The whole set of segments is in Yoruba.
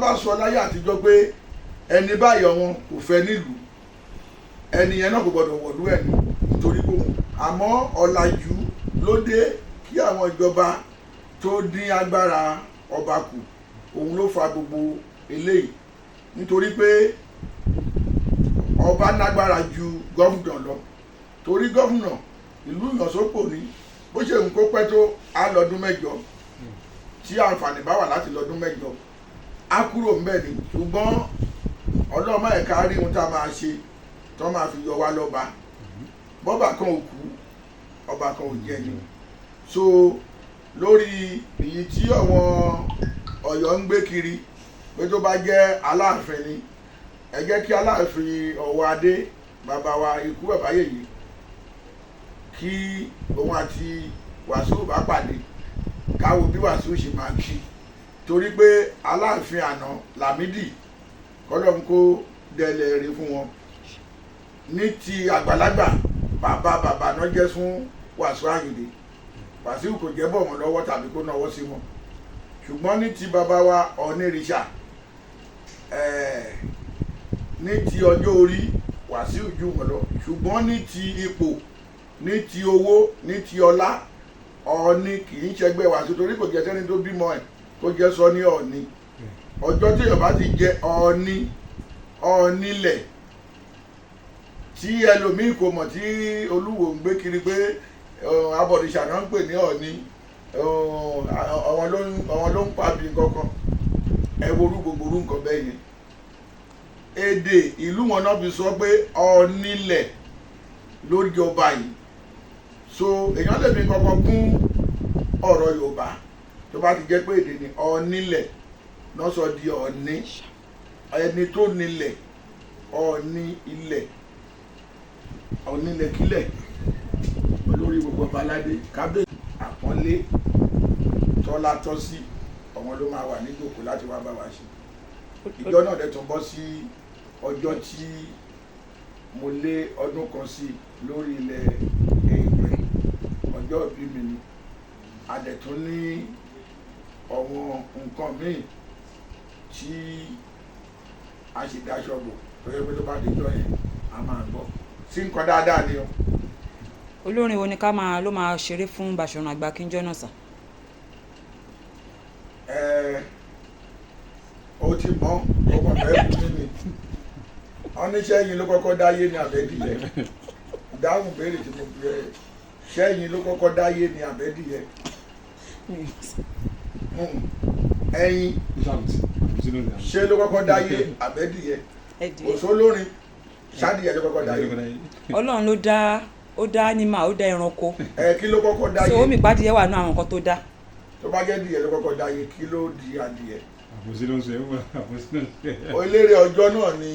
bá sọ láyé àtijọ́ pé ẹni báyìí wọn kò fẹ́ nílùú, ẹni yẹn náà kò gbọdọ̀ wọ̀lú ẹ̀ ní nítorí kò wọ́n. Àmọ́ ọ̀làjú ló dé kí àwọn ìjọba tó dín agbára ọba kù, òun ló fa gbogbo eléyìí, nítorí pé ọba nágbára ju gọ́fúnà lọ, torí gọ́fúnà ìlú ìyànsópò ní bó ṣe ń kó pẹ́ tó á lọ́dún 8, tí àǹfààní bá wà láti lọ́dún 8 á kúrò ńbẹ̀ ni. Ṣùgbọ́n Ọlọ́run má ẹ̀ka rí ohun tá a máa ṣe tó máa fi yọ wá lọ́ba. Bọ́bà kan ò kú, ọba kan ò jẹ ni. So lórí èyí tí àwọn Ọ̀yọ́ ń gbé kiri pé tó bá jẹ́ Aláàfin ni, ẹ jẹ́ kí Aláàfin Ọ̀wọ́ Adé bàbá wa ikú bàbá yèyí kí òun àti Wàsíù bá pàdé, káwo bí Wàsíù ṣe máa kí, torí pé Aláàfin àná Lámídì kọ́lọ́n kó dẹlẹ̀ rí fún wọn. Ní ti àgbàlagbà bàbá bàbá náà jẹ́ fún Wàsíù Àyìndé. Wàsíù kò jẹ́ bọ̀ wọ́n lọ́wọ́ tàbí kó náwó sí wọn. Ṣùgbọ́n ní ti bàbá wa Ọ̀nìrìṣà, ní ti ọjọ́ orí Wàsíù jù wọ́n lọ, ṣùgbọ́n ní ti ipò, ní ti owó, ní ti ọlá, Ọọ̀ni kì í ṣẹgbẹ́ Wàsíù, torí kò jẹ́ sẹ́ni tó bímọ ẹ̀ kó jẹ́ sọ ní Ọọ̀ni. Ọjọ́ tí Yorùbá ti jẹ Ọọ̀ni, Ọọ̀nilẹ̀ tí ẹlòmíì kò mọ̀, tí Olúwo ń gbé kiri pé abọ̀rìṣà náà ń pè ní Ọọ̀ni, àwọn ló ń pa bí kankan. Ẹ wo orú gbogbo orú nǹkan bẹ́ẹ̀ yẹn. Èdè ìlú wọn náà fi sọ pé Ọọ̀nilẹ̀ lórí ọba yìí. So èèyàn lè fi kankan kún ọ̀rọ̀ Yorùbá tó bá ti jẹ́ pé èdè ni. Ọọ̀nilẹ̀ náà sọ di Ọọ̀ni, ẹni tó nílẹ̀, Ọọ̀ni ilẹ̀, Ọ̀nilẹ̀kílẹ̀, olórí gbogbo ọba aládé, kábíyèsí, àpọ́nlé tọ́lá tọ́ sí ọmọ ló máa wà níjòkó láti wá bá wa ṣe. Ìjọ náà dẹ̀ tún bọ́ sí ọjọ́ tí mo lé ọdún kan sí lórí ilẹ̀ èèpẹ̀, ọjọ́ ìbí mi ni. A dẹ̀ tún ní àwọn nǹkan míì tí a ṣe dáṣọ bò tó yẹ pé tó bá dé ìjọ yẹn a máa gbọ́ sí nǹkan dáadáa ni o. Olórin wo ni ká máa ló máa ṣeré fún Báṣọ̀run Àgbàkín jọ́ náà sà? Ẹ o ti mọ ọkọ fẹ́ bí mi ni oníṣẹ́ yìí ló kọ́kọ́ dáyé ní àbẹ́dìyẹ. Dáhùn béèrè tí mo bí ẹ, ṣẹ́yìn ló kọ́kọ́ dáyé ní àbẹ́dìyẹ? Ẹyin ṣé ló kọ́kọ́ dáyé àbẹ́dìyẹ? Òṣòlórin ṣádìyẹ ló kọ́kọ́ dáyé. Ọlọ́run ló dá, ó dá ánímà, ó dá ẹranko. Ẹ kí ló kọ́kọ́ dáyé? So omi ìpàdé wà ní àwọn nǹkan tó dá. Tó bá jẹ́ dìyẹ ló kọ́kọ́ dáyé, kí ló di adìyẹ? Àbòsí ló ń ṣe, àbòsí ló ń ṣe. Eléré ọjọ́ náà ni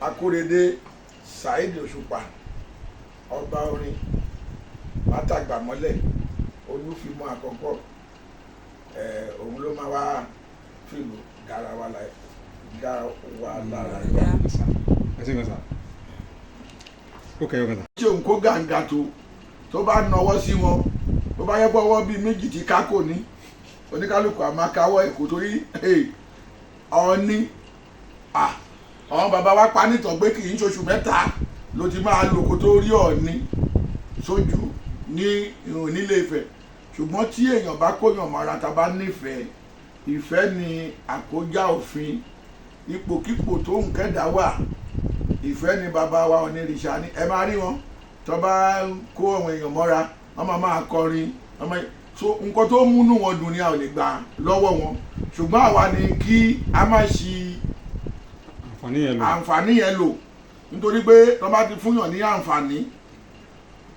Akórèdé Saheed Òṣùpá, ọba orin látàgbàmọ́lẹ̀, olúfimọ́ àkọ́kọ́. Òun ló máa wá fìlù dára wa lára yá. Ẹ ṣe kan sá. Ó kẹyọ kan sá. Ṣé òun kó gàǹgà tó bá nọwọ́ sí wọn, tó bá yẹ pé ọwọ́ bíi méjì tí kákò ní oníkálukú àmọ́ káwọ́ èkó, torí Ọọ̀ni àwọn bàbá wa pa nítàn pé kì í ṣoṣù mẹ́ta ló ti máa lò kó tó rí Ọọ̀ni sójú ní nílé Ifẹ̀. Ṣùgbọ́n tí èèyàn bá kóyàn mọ́ra, tá a bá nífẹ̀ẹ́, ìfẹ́ ni àkójá òfin. Ipòkípò tó ń kẹ́dà wà, ìfẹ́ ni bàbá wa Ọ̀nìrìṣà ni. Ẹ máa rí wọn tó bá kó àwọn èèyàn mọ́ra, wọ́n máa máa kọrin. So nǹkan tó múnú wọn dùn ni a ò lè gbà lọ́wọ́ wọn. Ṣùgbọ́n àwa ni kí a má ṣi àǹfààní yẹn lò, nítorí pé tó bá ti fúnyàn ní àǹfààní,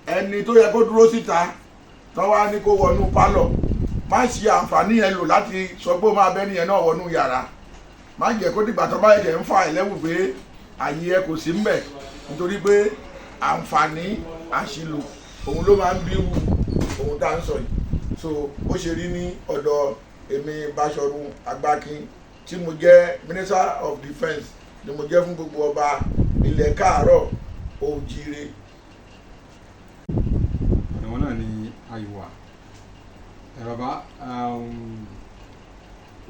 ẹni tó yẹ kó dúró síta tó wá ní kó wọnú pálọ̀, má ṣe àǹfààní yẹn lò láti sọ pé ó máa bẹ́ nìyẹn náà wọnú yàrá. Má jẹ́ kó dìgbà tó bá yẹ ń fa ẹlẹ́wù pé àyè ẹ kò sí ńbẹ̀, nítorí pé àǹfààní àṣìlò òun ló máa ń bí wu òun tá à ń sọ yìí. So bó ṣe rí ní ọ̀dọ̀ èmi Báṣọ̀run Àgbàkín tí mo jẹ́ Minister of Defence ni mo jẹ́ fún gbogbo ọba ilẹ̀ káàárọ̀ oòjíire. Ọ̀dọ̀ wọn náà ni àyùwà. Ẹ bàbá,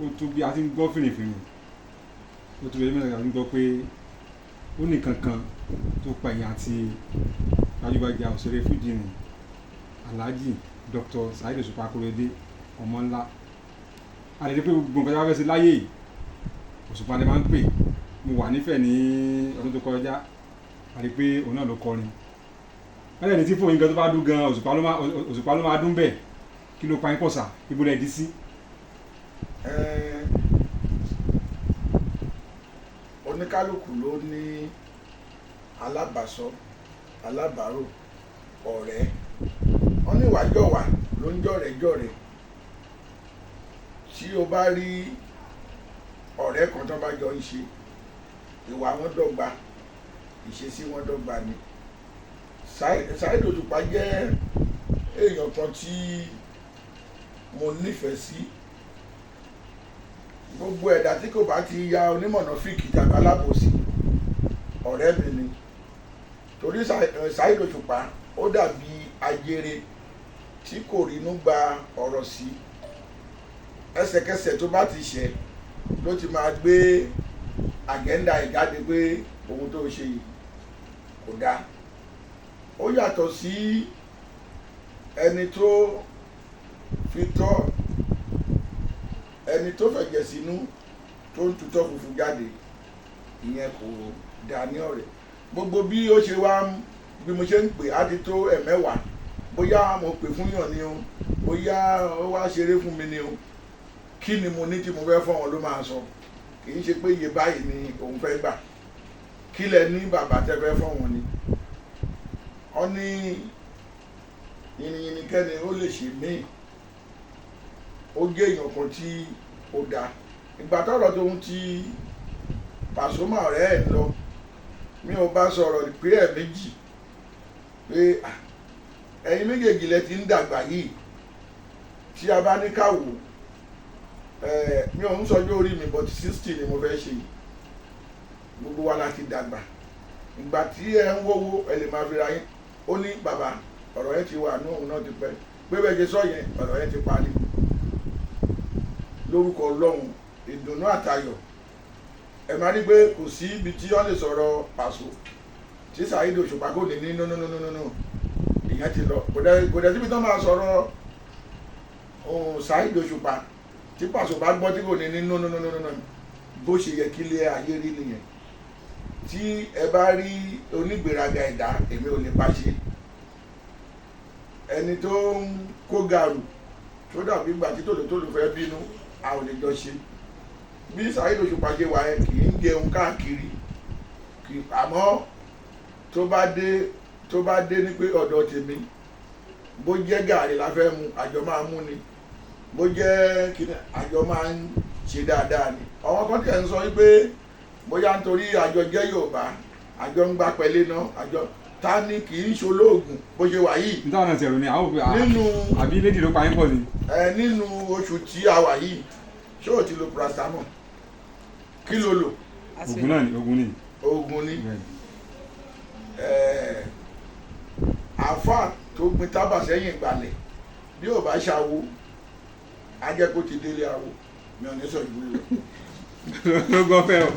Ó tó bí a ti ń gbọ́ fìrìfìrì, ó tó bí ẹjọ́ 3 a ti ń gbọ́ pé ó ní kankan tó pa ẹ̀yìn àti gbajúgbajà òṣèré fújì ni Alhaji Dr. Saheed Òṣùpá Akóredé ọmọ ńlá. A lè rí pé gbogbo nǹkan tí wọ́n fẹ́ ṣe láyé yìí, Òṣùpá ni máa ń pè. Mo wà nífẹ̀ẹ́ ní ọdún tó kọjá, a rí pé òun náà ló kọrin. Wọ́n lè ní tí fóònù gan tó bá dún gan, Òṣùpá ló máa dún bẹ́ẹ̀. Kí ló pa yín pọ̀ sà? Ibo lẹ dí sí? Oníkálukú ló ní alábàásọ, alábàárò, ọ̀rẹ́. Wọ́n ní ìwà jọ̀wà ló ń jọ̀rẹ́ jọ̀rẹ́. Tí o bá rí ọ̀rẹ́ kan tó bá jọ ń ṣe, ìwà wọn dọ́gba, ìṣesí wọn dọ́gba ni. Saheed Òṣùpá jẹ́ èèyàn kan tí mo nífẹ̀ẹ́ sí. Gbogbo ẹ̀dá tí kò bá ti ya onímọ̀nà fíìkì tàbí alábòsí, ọ̀rẹ́ mi ni. Torí Saheed Òṣùpá ó dàbí ajere tí kò rínú gba ọ̀rọ̀ sí. Ẹsẹ̀kẹsẹ̀ tó bá ti ṣẹ̀ ló ti máa gbé àgẹ́ndà ẹ̀ jáde pé ohun tó ṣe yìí kò dáa. Ó yàtọ̀ sí ẹni tó fi tọ́, ẹni tó fẹ̀jẹ̀ sínú tó ń tutọ́ funfun jáde, ìyẹn kò dáa ní ọ̀rẹ́. Gbogbo bí ó ṣe wá, bí mo ṣe ń pè á ti tó 10, bóyá mo pè fún yàn ni o, bóyá ó wá ṣeré fún mi ni o, kí ni mo ní tí mo fẹ́ fọ́ wọn ló máa sọ. Kì í ṣe pé iye báyìí ni òun fẹ́ gbà, kí lẹ ní bàbá tẹ́ fẹ́ fọ́ wọn ni. Wọ́n ní yìnyín kẹ́ni ó lè ṣe míì. Ó jẹ́ èèyàn kan tí ó dáa. Ìgbà tọ́rọ̀ tó ń ti Pasuma ọ̀rẹ́ ẹ̀ lọ, mi ò bá sọ̀rọ̀ pé ẹ̀ méjì pé ẹ̀yin méjèèjì lẹ ti ń dàgbà yìí, tí a bá ní ká wò, mi ò ń sọjọ́ orí mi, but 60 ni mo fẹ́ ṣe yìí. Gbogbo wa la ti dàgbà. Ìgbà tí ẹ ń wówó, ẹ lè máa fi ra yín. Ó ní bàbá, ọ̀rọ̀ yẹn ti wà ní òun náà ti pẹ́, pé bẹ́ẹ̀ ṣe sọ yẹn, ọ̀rọ̀ yẹn ti parí. Lórúkọ Ọlọ́run, ìdùnnú àtayọ̀. Ẹ máa rí pé kò sí ibi tí wọ́n lè sọ̀rọ̀ Paso tí Saheed Òṣùpá kò ní ní no no no no no, ìyẹn ti lọ. Kò dẹ̀ síbi tí wọ́n máa sọ̀rọ̀ Saheed Òṣùpá tí Paso bá gbọ́ tí kò ní ní no no no no no. Bó ṣe yẹ kí ilé ayé rí nìyẹn. Tí ẹ bá rí onígbèraga ẹ̀dá, èmi ò lè bá ṣe. Ẹni tó ń kó gàrú tó dàbí ìgbà tí tòlótòló fẹ́ bínú, a ò lè jọ ṣe. Bí Saheed Òṣùpá ṣe wà ẹ, kì í jẹun káàkiri, kì í, àmọ́ tó bá dé ní pé ọ̀dọ̀ tèmi, bó jẹ́ gàrí la fẹ́ mu, àjọ máa mú ni, bó jẹ́ kíni, àjọ máa ń ṣe dáadáa ni. Àwọn kan tẹ̀ ń sọ wípé bóyá nítorí àjọ jẹ́ Yorùbá, àjọ ń gbá pẹ̀lẹ́ náà, àjọ ta ni kì í ṣolóògùn bó ṣe wà yìí. Nítorí náà tẹ̀rù ni àwọn òpè nínú àbí lédì ló pa yín pọ̀ ni. Ẹ nínú oṣù tí a wà yìí, ṣé o ti lo paracetamol? Kí ló lò? Oògùn náà ni, oògùn ni. Oògùn ni. Bẹ́ẹ̀ ni. Àáfàá tó gbin tábà sẹ́yìn ìgbàlẹ̀, bí ò bá ṣàwo, á jẹ́ kó ti délé awo. Mi ò ní sọ ìlú lọ. Ló gbọ́ fẹ́ o.